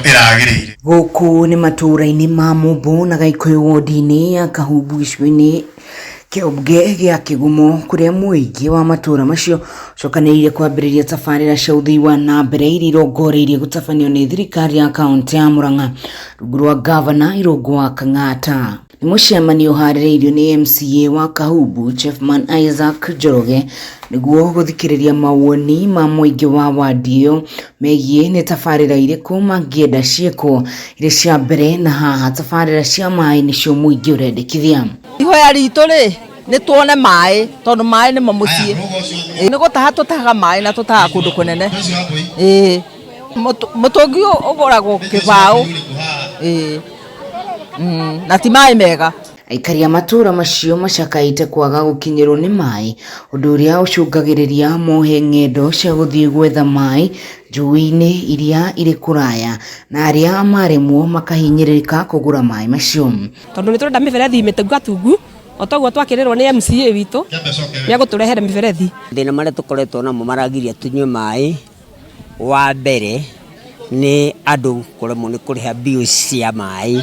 Ĩragĩrĩire. Gũkũ nĩ matũũra-inĩ ma Mũmbũ na Gaikũyũ wodi-inĩ ya Kahumbu gĩcigo-inĩ kĩa ũmbunge gĩa Kĩgumo kũrĩa mũingĩ wa matũũra macio ũcokanĩrĩire kwambĩrĩria tabarĩra cia ũthii wa na mbere iria irongoreirie gũtabanio nĩ thirikari ya kaũntĩ ya Murang'a rungu rwa ngavana Irũngũ wa Kang'ata. Nĩ mũcemanio ũharĩrĩirio nĩ MCA wa Kahumbu Chefman Isaac Njoroge nĩguo gũthikĩrĩria mawoni ma mũingĩ wa wadi ĩyo megiĩ nĩ tabarĩra irĩkũ mangĩenda ciĩkwo irĩ cia mbere na haha tabarĩra cia maĩ nĩcio mũingĩ ũrendekithia. Ihoya ritũ rĩ nĩ tuone maĩ tondũ maĩ nĩmo mũciĩ. Nĩ gũtaha tũtahaga maĩ na tũtahaga kũndũ kũnene. Ĩĩ mũtũngi ũgũragwo kĩbaũ. Ĩĩ na ti maĩ mega. Aikari a matũũra macio macakaĩte kwaga gũkinyĩrwo nĩ maĩ, ũndũ ũrĩa ũcũngagĩrĩria mohe ng'endo cia gũthiĩ gwetha maĩ njũĩ-inĩ iria irĩ kũraya na arĩa maremwo makahinyĩrĩrĩka kũgũra maĩ macio. Tondũ nĩ tũrenda mĩberethi mĩtungatungu o toguo twakĩrĩrwo nĩ MCA witũ nĩ egũtũrehere mĩberethi. Mathĩna marĩa tũkoretwo namo maragiria tũnyue maĩ, wa mbere nĩ andũ kũremwo nĩ kũrĩha bills cia maĩ.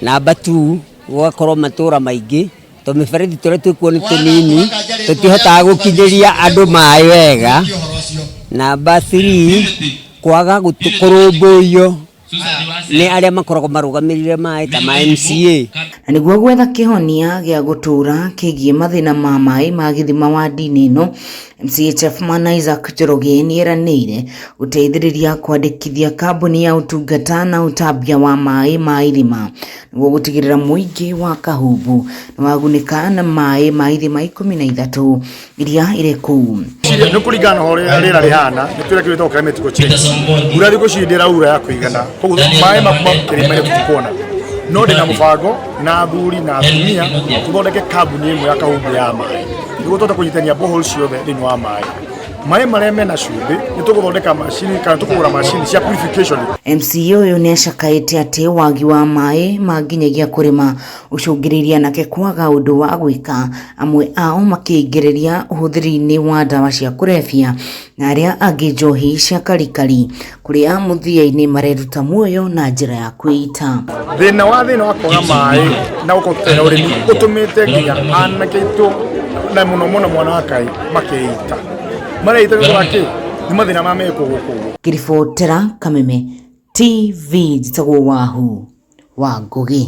Number two gũgakorwo matũra maingĩ tũmĩberethi tũrĩa twĩkuo nĩ tũnini tũtihotaga gũkinyĩria andũ maĩ wega. Number three kwaga kũrũmbũiyo nĩ arĩa makoragwo marũgamĩrĩire maĩ ta ma MCA. Na nĩguo gwetha kĩhonia gĩa gũtũũra kĩgiĩ mathĩna ma maĩ ma gĩthima wadi-inĩ ĩno, MCA Chefman Isaac Njoroge nĩeranĩire gũteithĩrĩria kwandĩkithia kambuni ya ũtungata na ũtambia wa maĩ ma irima nĩguo gũtigĩrĩra mũingĩ wa Kahumbu nĩwagunĩka na maĩ ma ithima 13 iria irĩ kũu. Nĩ kũringana na ũrĩa rĩera rĩhana, nĩ kũrĩa kĩndũ gĩtagwo climate change. Mbura thikũ ici ndĩraura ya kũigana, koguo maĩ ma kuma kĩrĩma-inĩ tũtikuona. No ndĩna mũbango na athuri na atumia tũthondeke kambuni ĩmwe ya Kahumbu ya maĩ, nĩguo tũhote kũnyitania borehole ciothe thĩinĩ wa maĩ. Maĩ marĩa mena cumbĩ nĩ tũgũthondeka macini kana tũkũgũra macini cia purification. MCA ũyũ nĩacakaĩte atĩ wagi wa maĩ ma nginyagia kũrĩma ũcũngĩrĩirie anake kwaga ũndũ wa gwĩka, amwe ao makĩingĩrĩria ũhũthĩri-inĩ wa ndawa cia kũrebia na arĩa angĩ njohi cia karikari kũrĩa mũthia-inĩ mareruta muoyo na njĩra ya kwĩita. Thĩna wa thĩna wa kwaga maĩ na gũkorwo tũtarĩ na ũrĩmi ũtũmĩte nginya anake aitũ na mũno mũno mwana wa Ngai makeita. Mareita nĩ ũndũ wa kĩ? Nĩ mathĩna marĩa mekwo gũkũ ũguo. Ngĩribotera Kameme TV njĩtagwo Wahu wa Ngũgĩ.